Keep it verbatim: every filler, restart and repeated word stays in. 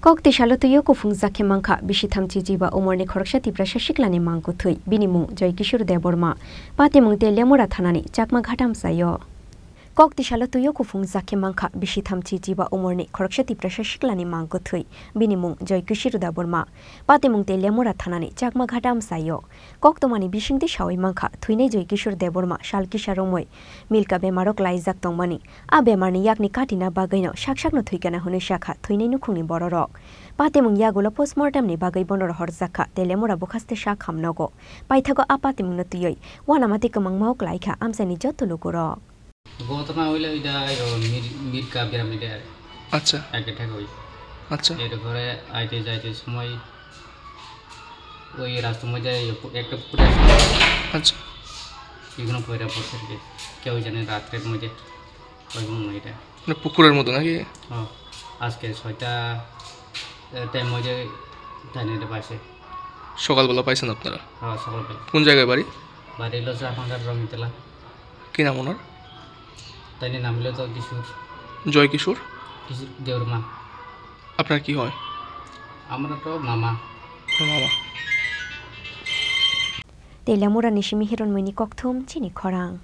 Kok tisalo tuio kuphung jakhe mankha bisi thamchi jiba umorni khoroksa Tiprasa siklani mang kwthwi, bini mung Joy Kishore Debbarma, patimung Teliamura thanani Chakma Ghat amchaio. Kok tisalo tuio kuphung jakhe mankha bisi thamchi jiba umorni khoroksa Tiprasa siklani mang kwthwi, bini mung Joy Kishore Debbarma, patimung Teliamura thanani Chakma Ghat amchaio. Koktwmani bisingtwi sawi mankha, thwinai Joy Kishore Debbarma sal kisa romwi milka bemaro klaijak tongmani. A bemarni yakni katina bagwino sak sakno thwikana hwnwi sakha thwinai nukhungni bororok. Patimung yagulo postmortemni bagwi bono rohorjakha Teliamura bwkhaste sak hamnogo. Paithago a patimungno twiwi uanama tei kwmangmao klaikha amchaini joto lukurok. ঘটনা হইলো এটা, এরকম মির-, মির কাবির আমি এটা আচ্ছা। Attack হই। আচ্ছা। এরপরে আইতে যাইতে সময় ওই রাস্তার মধ্যে এই পু-, একটা পুকুর আছে। আচ্ছা। এগুলো পয়রা পড়ছে আর কি। কেউ জানে রাত্রের মধ্যে ওই মনে হয় এটা। মানে পুকুরের মতো নাকি? হ্যাঁ। আজকে ছয়টা, এ, টাইম মধ্যে তাই এটা পাইছে। সকালবেলা পাইছেন আপনারা? হ্যাঁ, সকালবেলা। কোন জায়গায় বাড়ি? বাড়ি হলো চাপাঙ্গার রমিতলা। কি নাম ওনার? তাইনের নাম হলো তো কিশোর। জয় কিশোর? কিশোর দেওর মা। আপনার কি হয়? আমরা তো মামা। মামা। Teliamurani simi Hironmoini kokthum chini khorang.